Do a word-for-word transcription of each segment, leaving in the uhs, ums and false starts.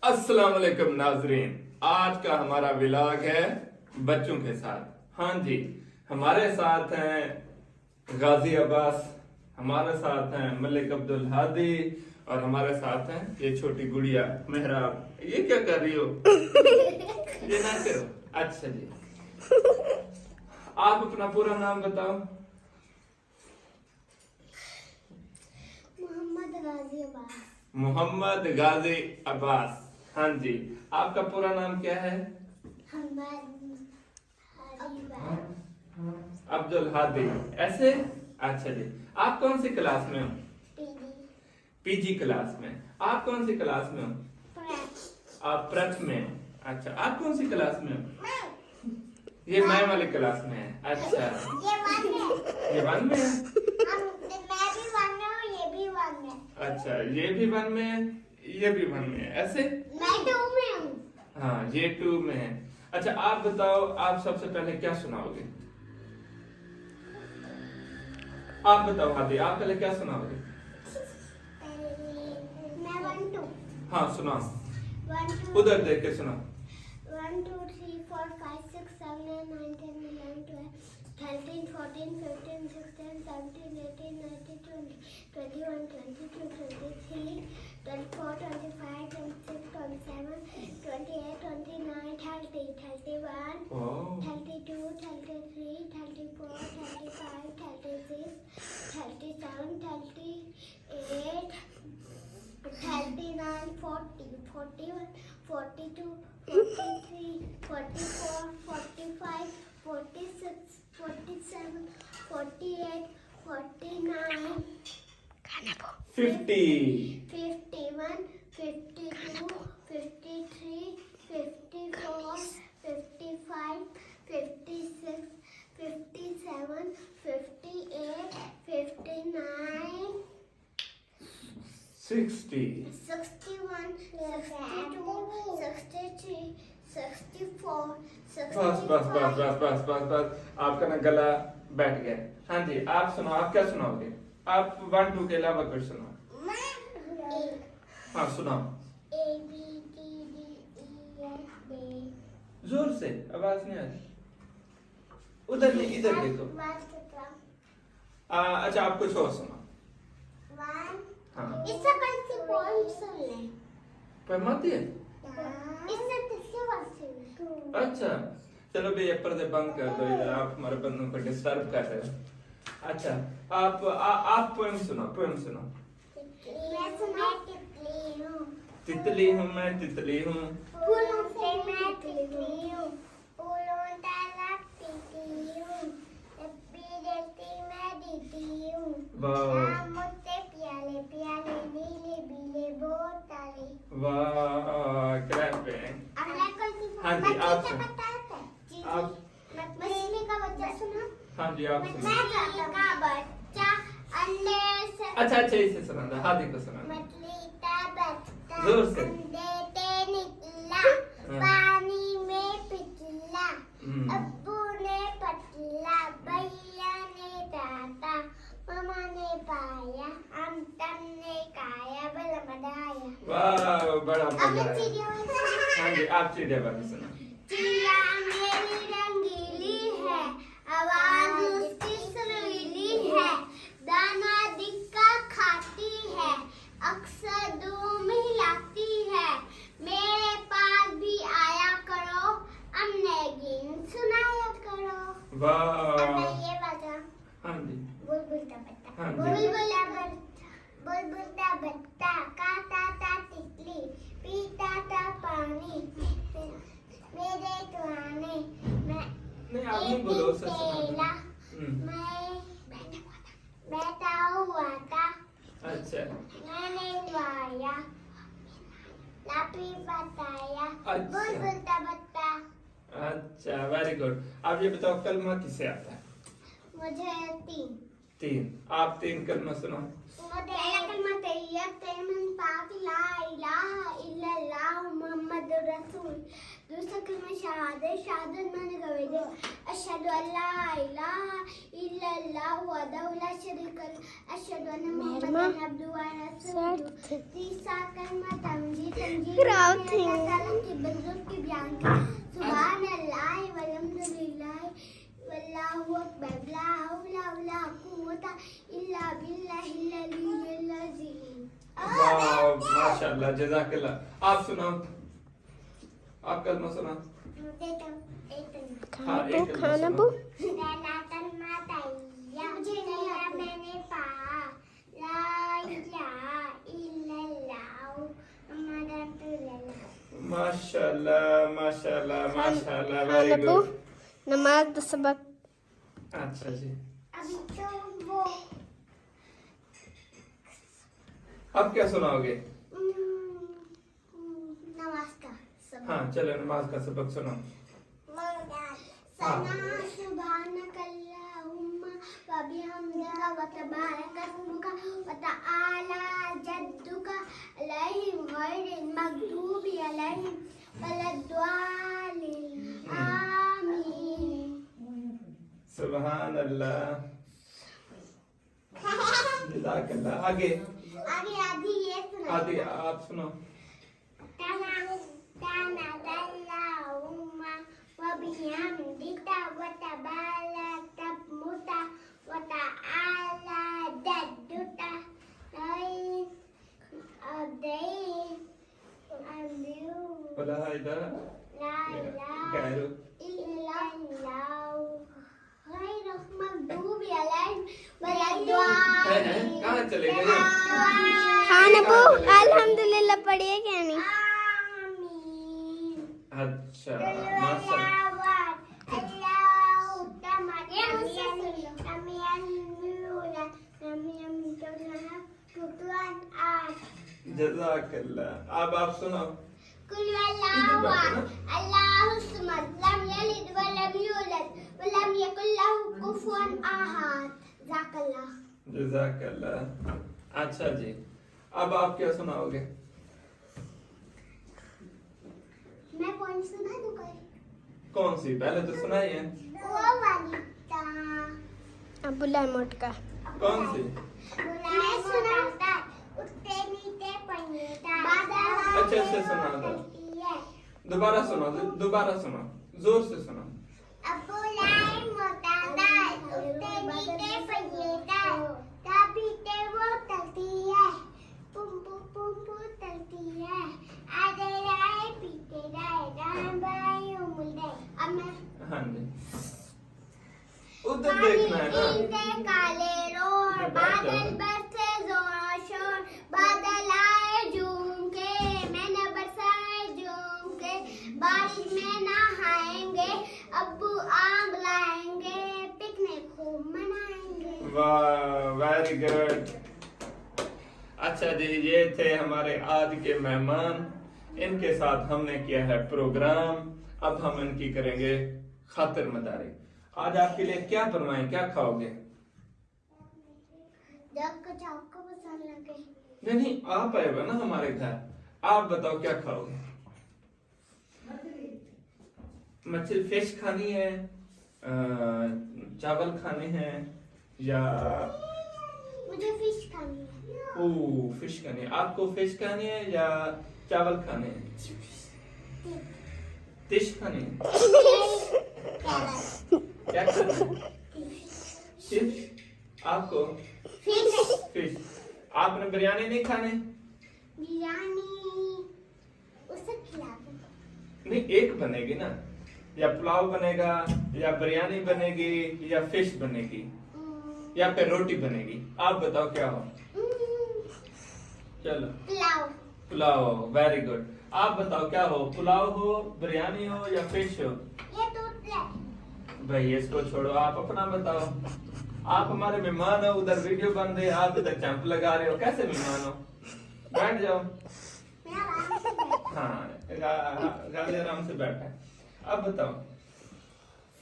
السلام علیکم ناظرین، آج کا ہمارا ولاگ ہے بچوں کے ساتھ۔ ہاں جی، ہمارے ساتھ ہیں غازی عباس، ہمارے ساتھ ہیں ملک عبدالہادی، اور ہمارے ساتھ ہیں یہ چھوٹی گڑیا محراب۔ یہ کیا کر رہی ہو؟ یہ نہ کرو۔ اچھا جی، آپ اپنا پورا نام بتاؤ۔ محمد غازی عباس۔ محمد غازی عباس۔ ہاں جی، آپ کا پورا نام کیا ہے؟ حماد علی عباس۔ عبدالہادی۔ ایسے؟ اچھا جی، آپ کون سی کلاس میں ہو؟ پی جی۔ پی جی کلاس میں۔ آپ کون سی کلاس میں ہو؟ پرائم۔ آپ پرتھ میں ہو۔ اچھا، آپ کون سی کلاس میں ہو؟ یہ میں والی کلاس میں ہے۔ اچھا، یہ ون ہے۔ یہ ون میں ہے۔ ہم میں بھی ون میں ہوں، یہ بھی ون میں۔ اچھا، یہ بھی ون میں ہے، یہ بھی ون میں ہے۔ ایسے؟ میں ٹو میں ہوں۔ ہاں، یہ ٹو میں ہے۔ اچھا، آپ بتاؤ، آپ سب سے پہلے کیا سناؤ گے؟ آپ بتاؤ ہادی، آپ پہلے کیا سناؤ گے؟ میں ون ٹو۔ ہاں، سناؤ۔ One two. ادھر دیکھ کے سناؤ۔ One two three four five six seven eight nine ten eleven twelve thirteen fourteen fifteen sixteen seventeen eighteen nineteen twenty twenty one twenty two twenty three twenty four twenty five twenty six twenty seven twenty eight twenty nine thirty thirty one wow. Thirty two thirty three thirty four thirty five thirty six thirty seven thirty eight thirty nine forty forty ون forty two forty three forty four forty five forty six forty seven forty eight forty nine fifty. Fifty one fifty two fifty three fifty four fifty five fifty six fifty seven fifty eight fifty nine sixty. Sixty one sixty two sixty three sixty four بس بس بس بس بس بس بس، آپ کا نا گلا بیٹھ گیا۔ ہاں جی، آپ سناؤ، آپ کیا سناؤ گے؟ آپ ون ٹو کے علاوہ کچھ سناؤ۔ میں ایک ہاں، سناؤ۔ A B C D E F G. زور سے، آواز نہیں آ رہی۔ ادھر نہیں، ادھر دیکھو۔ بات کرتا۔ آ، اچھا، آپ کچھ اور سناؤ۔ ون۔ ہاں۔ اس سے پہلے سے پوائنٹ سن لیں۔ پرماتی ہے؟ اس سے پہلے سے ون سن لیں۔ اچھا، چلو بھئی، یہ پردے بند کر دو، ادھر آپ ہمارے بندوں کو ڈسٹرب کر رہے ہو۔ اچھا، آپ، آ، آپ پوئم سناؤ، پوئم سناؤ۔ میں سنا تتلی ہوں۔ تتلی ہوں میں، تتلی ہوں۔ پھولوں سے میں تتلی ہوں۔ پھولوں تلک تتلی ہوں۔ ربی دلتی میں دیتی ہوں۔ واہ۔ موٹے پیالے پیالے نیلے پیلے بوتلے۔ واہ، کلیپ ہے۔ اب میں کوئی سی ہاں جی، آپ سناؤ۔ پتا ہے؟ جی، آپ جی۔ مچھلی کا بچہ سنا۔ ہاں جی، آپ سناؤ۔ مچھلی کا بچہ انڈے سے۔ اچھا، اچھا، اسے سنا دو، ہادی کو سنا دو۔ مچھلی کا بچہ زور سے۔ انڈے سے نکلا، ہاں۔ پانی میں پتلا۔ ہم۔ ابو نے پتلا، بھیا نے ٹاٹا، ماما نے پایا، ہم تم نے کھایا، بل مزہ آیا۔ واہ، بڑا مزہ اب میں آیا۔ چڑیا والا۔ ہاں جی، آپ چڑیا والا سنا۔ چڑیا میری رنگیلی ہے، آواز اس کی سریلی ہے، دانا دکا کھاتی ہے، اکثر دم ہلاتی ہے، میرے پاس بھی آیا کرو، ہم نے گین سنایا کرو۔ اب میں واہ۔ یہ بتاؤں۔ ہاں جی۔ بلبل دا بچہ۔ ہاں جی۔ بلبل دا بچہ، بلبل دا بچہ، کھاتا تھا تتلی، پیتا تھا پانی۔ میرے کھانے، میں نہیں، آپ نہیں بولو، سر، سر۔ تیلا، ہم۔ میں بیٹھا ہوا تھا، اچھا۔ میں نے گایا، لاپی بتایا، اچھا۔ بلبل دا بچہ۔ اچھا، ویری گڈ۔ اب یہ بتاؤ، کلمہ کس سے آتا ہے؟ مجھے تین۔ تین۔ آپ تین کلمہ سناؤ۔ پہلا کلمہ تحیت، تیمن پاک، لا الہ الا اللہ محمد رسول۔ دوسرا کلمہ شہادت، شہادت معنی گواہی ݙے۔ اشہد ان لا الہ الا اللہ وحدہ لا شریک لہ، اشہد ان محمدا عبدہ و رسولہ۔ تیسرا کلمہ تمجید، تمجید معنی اللہ تعالیٰ کی بزرگی بیان کر۔ سبحان اللہ والحمد للہ واللہ اکبر، لا حول ولا قوۃ الا باللہ العلی العظیم۔ واہ، ماشاءاللہ، جزاک اللہ۔ آپ سناؤ، آپ کلمہ سناؤ۔ ہاں، ایک کلمہ سناؤ۔ مجھے نہیں آتی۔ میں نے پڑھا، لا الہ الا اللہ محمد رسول اللہ۔ ماشاءاللہ، ماشاءاللہ، ماشاءاللہ، ویری گڈ۔ نماز دا سبق۔ اچھا جی، ابھی تو وہ اب کیا سناؤ گے؟ نماز کا سبق۔ ہاں، چلو، نماز کا سبق سناؤ۔ ثنا سبحانک اللہم و بحمدک و تبارک اسمک و تعالی جدک علیہم غیر المغضوب علیہم ولا الضالین۔ آمین۔ سبحان اللہ، جزاک اللہ۔ آگے، آگے آدھی یہ سنا۔ آگے آپ سناؤ۔ ثنا ثنا اللہم و بحمدک و تبارک اسمک و تعالی جدک علیہم غیر ولا الہ لا الہ غیر۔ الا اللہ غیر المغضوب علیہم ولا ہیں، ہیں، الضالین۔ کہاں چلے گئے؟ خان ابو، الحمدللہ پڑھیے کہ نہیں؟ آمین۔ اچھا، ماشاءاللہ۔ جزاک اللہ۔ اب آپ سناؤ۔ قل هو الله احد، الله الصمد، لم يلد ولم يولد، ولم يكن له كفوا احد۔ جزاک اللہ۔ جزاک اللہ۔ اچھا جی، اب آپ کیا سناؤ گے؟ میں پوئم سنا دوں کوئی؟ کون سی؟ پہلے تو سنائی ہے۔ وہ والی تا۔ ابو لائے موٹکا۔ کون سی؟ میں سنا۔ اتے نیتے پنیتا۔ بادل اچھا، اچھا، سنا دو۔ چلتی ہے۔ دوبارہ سناؤ، دوبارہ سناؤ، زور سے سناؤ۔ ابو لائے موٹا دار، اتے نیتے پنیتا۔ تبھی تے وہ چلتی ہے۔ پمپو پمپو چلتی ہے۔ آدھے رائے پیتے رائے، رائے بھائی عمر دے۔ اب میں ہاں جی، ادھر دیکھنا ہے نا۔ تے کالے روڈ، بادل برسے زور شور، بادل آئے جھوم کے، میں نہ برسائے جھوم کے، بارش میں نہائیں گے، ابو آم لائیں گے، پکنک خوب منائیں گے۔ واہ، ویری گڈ۔ اچھا جی، یہ تھے ہمارے آج کے مہمان، ان کے ساتھ ہم نے کیا ہے پروگرام، اب ہم ان کی کریں گے خاطر مداری۔ آج آپ کے لیے کیا بنوائیں، کیا کھاؤ گے؟ جب کچھ آپ کو پسند لگے۔ نہیں نہیں، آپ آئے ہو نا ہمارے گھر، آپ بتاؤ کیا کھاؤ گے؟ مچھلی، فش کھانی ہے، آ، چاول کھانے ہیں یا مجھے فش کھانی ہے۔ او، فش کھانی ہے۔ آپ کو فش کھانی ہے یا چاول کھانے ہیں؟ ڈش کھانی ہے؟ ہاں۔ کیا کھانا ہے؟ چپس۔ آپ کو؟ فش۔ فش۔ آپ نے بریانی نہیں کھانی؟ بریانی اسے کھلا دو۔ نہیں، ایک بنے گی نا، یا پلاؤ بنے گا، یا بریانی بنے گی، یا فش بنے گی، ہم، یا پھر روٹی بنے گی۔ آپ بتاؤ کیا ہو؟ ہم، چلو، پلاؤ۔ پلاؤ، ویری گڈ۔ آپ بتاؤ کیا ہو، پلاؤ ہو، بریانی ہو یا فش ہو؟ یہ ٹوٹ لے۔ بھائی اس کو چھوڑو، آپ اپنا بتاؤ۔ آپ ہمارے مہمان ہو، ادھر ویڈیو بن رہی ہے، آپ ادھر جمپ لگا رہے ہو، کیسے مہمان ہو؟ بیٹھ جاؤ۔ میں آرام سے بیٹھ۔ ہاں، غا-، غازی آرام سے بیٹھا ہے۔ اب بتاؤ،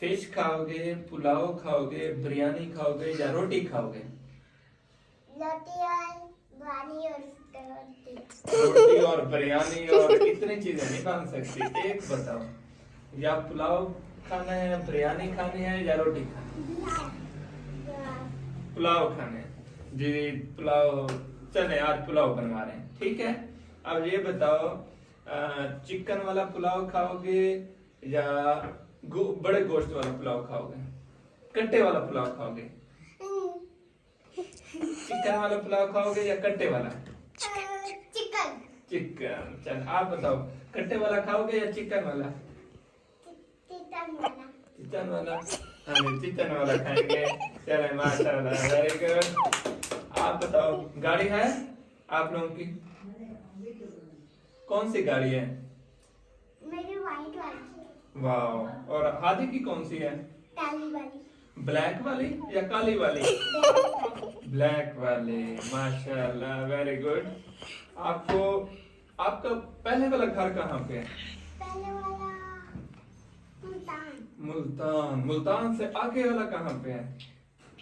فش کھاؤ گے، پلاؤ کھاؤ گے، بریانی کھاؤ گے یا روٹی کھاؤ گے؟ روٹی اور بریانی اور روٹی اور بریانی اور اتنی چیزیں نہیں بن سکتی۔ ایک بتاؤ، یا پلاؤ کھانا ہے، بریانی کھانی ہے، یا روٹی کھانی؟ پلاؤ کھانے ہیں۔ جی، پلاؤ، چلے آج پلاؤ بنوا رہے ہیں، ٹھیک ہے؟ اب یہ بتاؤ، آ، چکن والا پلاؤ کھاؤ گے یا گو-، بڑے گوشت والا پلاؤ کھاؤ گے؟ کٹے والا پلاؤ کھاؤ گے؟ چکن والا پلاؤ کھاؤ گے یا کٹے والا؟ چکن۔ چکن۔ چل، آپ بتاؤ، کٹے والا کھاؤ گے یا چکن والا؟ چکن والا۔ چکن والا؟ ہاں جی، چکن والا کھائیں گے۔ چلے، ماشاءاللہ، ویری گڈ۔ آپ بتاؤ، گاڑی ہے آپ لوگوں کی؟ کون سی گاڑی ہے؟ میری وائٹ والی۔ واو، اور ہادی کی کون سی ہے؟ کالی والی۔ بلیک والی یا کالی والی؟ بلیک والی۔ بلیک والی، ماشاءاللہ، ویری گڈ۔ آپ کو، آپ کا پہلے والا گھر کہاں پہ ہے؟ پہلے والا ملتان۔ ملتان۔ ملتان سے آگے والا کہاں پہ ہے؟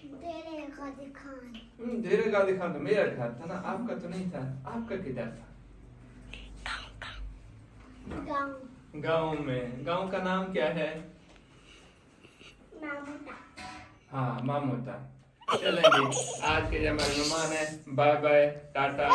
دیرے غازی خان۔ ہم، دیرے غازی خان تو میرا گھر تھا نا، آپ کا تو نہیں تھا۔ آپ کا کدھر تھا؟ گاؤں۔ گاؤں میں۔ گاؤں کا نام کیا ہے؟ ماموتا۔ ہاں، ماموتا۔ چلیں جی، آج کے جو ہمارے مہمان ہیں، بائے بائے، ٹاٹا۔